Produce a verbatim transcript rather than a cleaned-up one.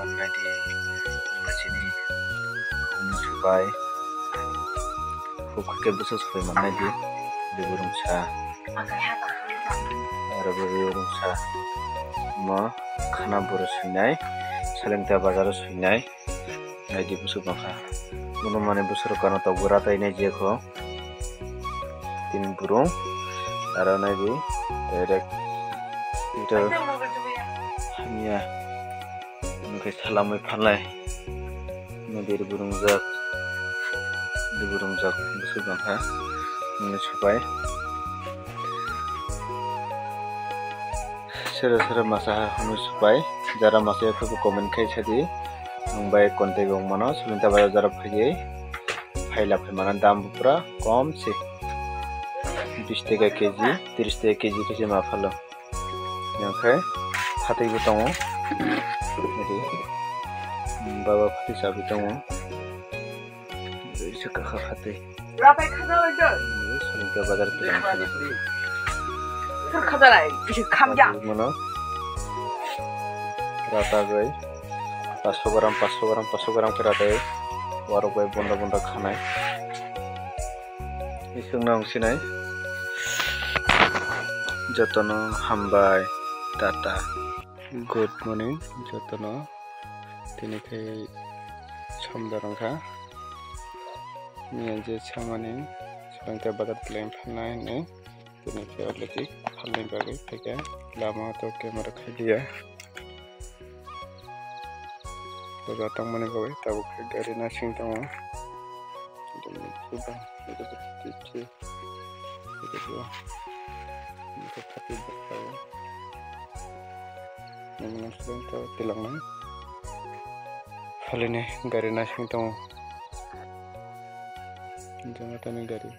Naidi, machini hukni supai, huk khe bwswk supai mannai di, dubu rungsa. Aro bo rungsa mo khana boro swinai, Salengta bazaro swinai. Naidi bwswk bangkha. Bono mane bwswk rok kano tok bwra tai nai jekho. Tin burung. Aro naidi direct ito hamya. Nokhe salamwi phalnai. Naidi burung jak. Di burung jak bwswk bangkha. Nini supai. Sero sero masa hwnwi supai, jara masa ya khe bo comment khai sadi, ang bai contact wng mano, Salengta bazar jara phaiwi, phaila phai mano dam bo pura kom se, bis taka K G, tris taka K G khe se ma phalo. Yang khai phatwi bo tongo, nadi baba phatwi chabi tongo. Isa kakha khatwi. Rapai khajalai do. Salengta bazar twi ang khana. Sir khajalai, isi khamya. Mano. Rata gai. Paso gram, paso gram, paso gram khe ratai. Warok bai bonda bonda khanai. Isung na ungsinai. Jotono hambai. Tata. Good morning, jotono. Tini khe somdar wngkha. Miya je samani Salengta bazar twi phalnai hinwi. Tini khe already phalnai bagwi phaikha. Lama to camera khai diya. Bazar tongmani bagwi tabuk khe gari nasing tongo. Tini khe ba, tini khe ba. Ito pati bwkhao. Nini sugui to tilangnai. Phalini gari nasing tongo. Joma tani gari.